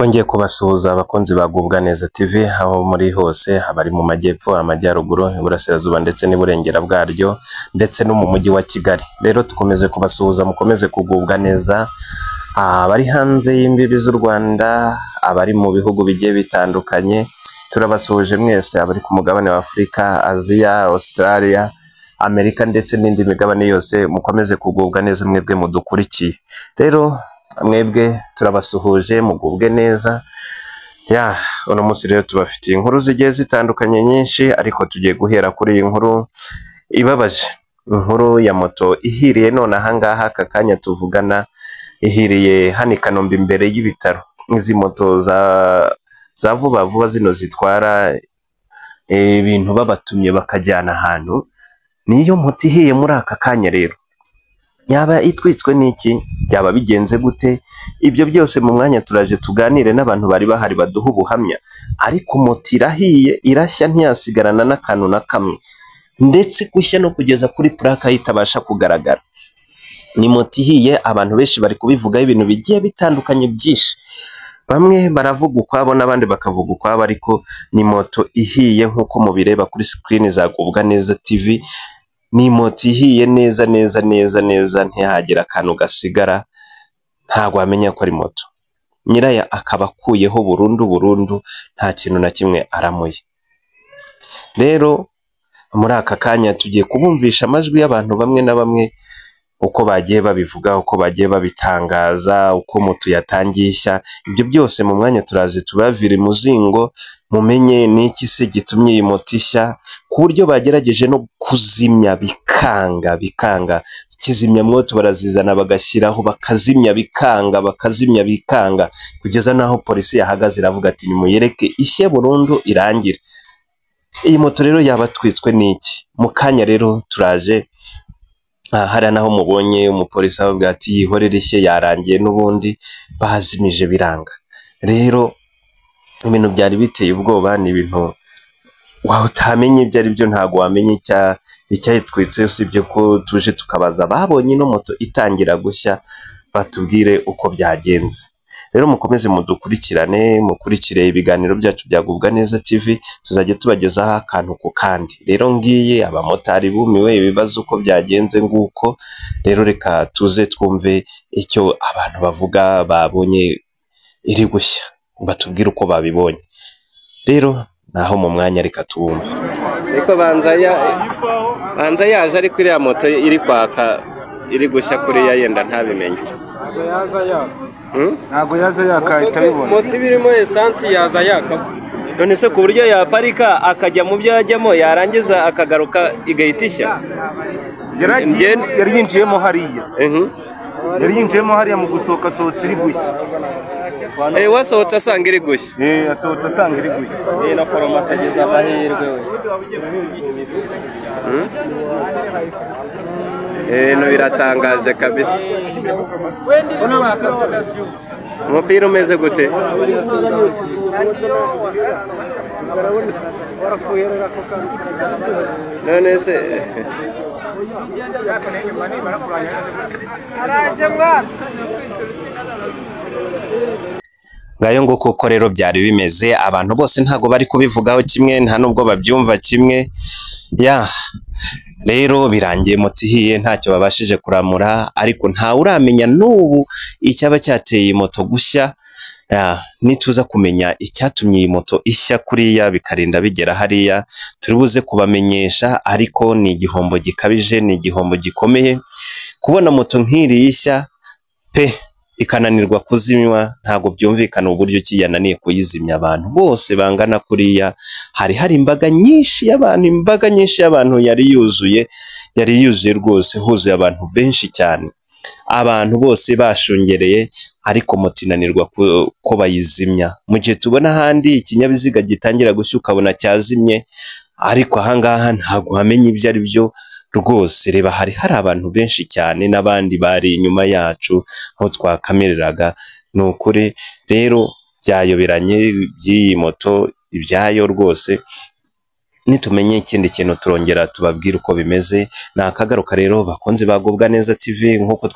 Twongeye kubasuhuza abakunzi ba Gubwa Neza TV aho muri hose, abari mu majyepfo, amajyaruguru, iburasirazuba ndetse n'iburengera bwaryo ndetse no mu mujyi wa Kigali. Rero dukomeze kubasuhuza, mukomeze kugubwa neza, abari hanze y'imbibi z'u Rwanda, abari mu bihugu bigiye bitandukanye, turabasuhuje mwese, abari ku mugabane wa Afurika, Aziya, Australia, Amerika ndetse n'indi migabane yose, mukomeze kugubwa neza mwebwe mudukurikiye. Rero mwebwe turabasuhuje, mugubwe neza. Ya, uno munsi rero tubafitiye inkuru zigiye zitandukanye nyinshi, ariko tugiye guhera kuri iyi nkuru ibabaje. Inkuru ya moto ihiriye none ahangaha aka kanya tuvugana, ihiriye hano i Kanombe imbere y'ibitaro. Izi moto za vuba vuba zino zitwara ibintu babatumye bakajyana ahantu, niyo moto ihiye muri aka kanya rero. Yaba itwitswe n'iki? Byaba bigenze gute? Ibyo byose mu mwanya turaje tuganire n'abantu bari bahari baduha ubuhamya. Ariko moto irahiye, irashya, ntiyasigarana n'akantu na kamwe, ndetse gushya no kugeza kuri puraka ye itabasha kugaragara. Ni moto ihiye, abantu benshi bari kubivugaho ibintu bigiye bitandukanye byinshi. Bamwe baravuga ukwabo n'abandi bakavuga ukwabo, ariko ni moto ihiye nk'uko mubireba kuri sikirini za Gubwa Neza TV. Ni moto ihiye neza neza neza neza, ntihagira akantu gasigara, ntabwo wamenya ko ari moto. Nyirayo akaba akuyeho burundu burundu, nta kintu na kimwe aramuye. Rero muri aka kanya tugiye kubumvisha amajwi y'abantu bamwe na bamwe, uko bagiye babivuga, uko bagiye babitangaza, uko moto yatangiye ishya. Ibyo byose mu mwanya turaje tubavire imuzingo, mumenye n'iki se gitumye iyi moto ishya, ku buryo bagerageje no kuzimya bikanga bikanga. Kizimyamwoto barazizana bagashyiraho, bakazimya bikanga, bakazimya bikanga, kugeza n'aho polisi yahagaze iravuga ati nimuyereke ishye burundu irangire. Iyi moto rero yabatwitswe n'iki? Mu kanya rero turaje. Hariya naho mubonye umupolisi avuga ati yihorere ishye yarangiye n'ubundi, bazimije biranga. Rero ibintu byari biteye ubwoba, ni ibintu utamenya ibyo ari byo, ntabwo wamenya icyayitwitse, usibye ko tuje tukabaza babonye ino moto itangira gushya batubwire uko byagenze. Rero mukomeze mudukurikirane, mukurikire ibiganiro byacu bya Gubwa Neza TV, tuzajya tubagezaho akantu ku kandi. Rero ngiye abamotari bumiwe ibibazo uko byagenze nguko, rero reka tuze twumve icyo abantu bavuga babonye iri gushya, batubwire uko babibonye. Rero naho mu mwanya reka tuwumve. Ariko banza yaje ariko iriya moto iri kwaka iri gushya kuriya yenda ntabimenye. Ntabwo yaza yaka ahita abibona. Moto iba irimo esansi yaza yaka. None se ku buryo yaparika akajya mu byo yajyamo, yarangiza akagaruka igahita ishya? Yari yinjiyemo hariya. Yari yinjiyemo hariya, mu gusohoka asohotse iri gushya. Wasohotse asanga iri gushya. Asohotse asanga iri gushya. Na farumasi ageze amahirwe we. Ibintu biratangaje kabisa. Umupira umeze gute? None se ngayo ngo kuko rero byari bimeze, abantu bose ntago bari kubivugaho kimwe, nta nubwo babyumva kimwe. Ya rero birangiye moto ihiye ntacyo babashije kuramura, ariko ntawe uramenya n'ubu icyaba cyateye moto gushya. Nituza kumenya icyatumye iyi moto ishya kuriya bikarinda bigera hariya, turi buze kubamenyesha. Ariko ni igihombo gikabije, ni igihombo gikomeye kubona moto nk'iri ishya pe ikananirwa kuzimywa. Ntabwo byumvikana uburyo ki yananiye kuyizimya abantu bose bangana kuriya. Hari imbaga nyinshi y'abantu, imbaga nyinshi y'abantu yari yuzuye, yari yuzuye rwose, huzuye abantu benshi cyane, abantu bose bashungereye, ariko moto inanirwa ko bayizimya. Mu gihe tubona ahandi ikinyabiziga gitangira gushya ukabona cyazimye, ariko ahangaha ntabwo wamenya ibyo ari byo rwose. Reba hari abantu benshi cyane n'abandi bari inyuma yacu aho twakamereraga. Ni ukuri rero byayoberanye by'iyi moto ibyayo rwose. Nitumenye ikindi kintu turongera tubabwire uko bimeze. Ni akagaruka rero bakunzi ba Gubwa Neza TV nk'uko